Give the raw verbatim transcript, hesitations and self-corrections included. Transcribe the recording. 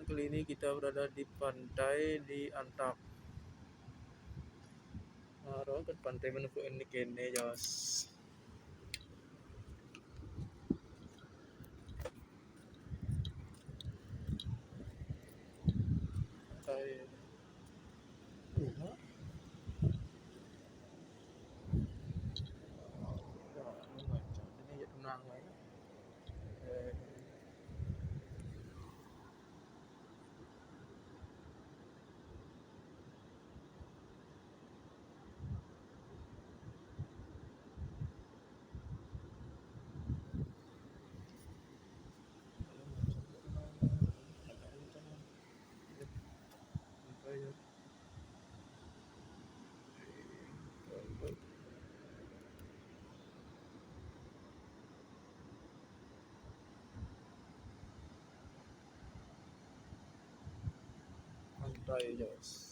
Kali ini kita berada di pantai di Antak. Nah, kan pantai menepuk ini kene, jos. Pantai. Bunga. Ya, bunga. Ini ya tunang, ya. Eh. Pantai, jos.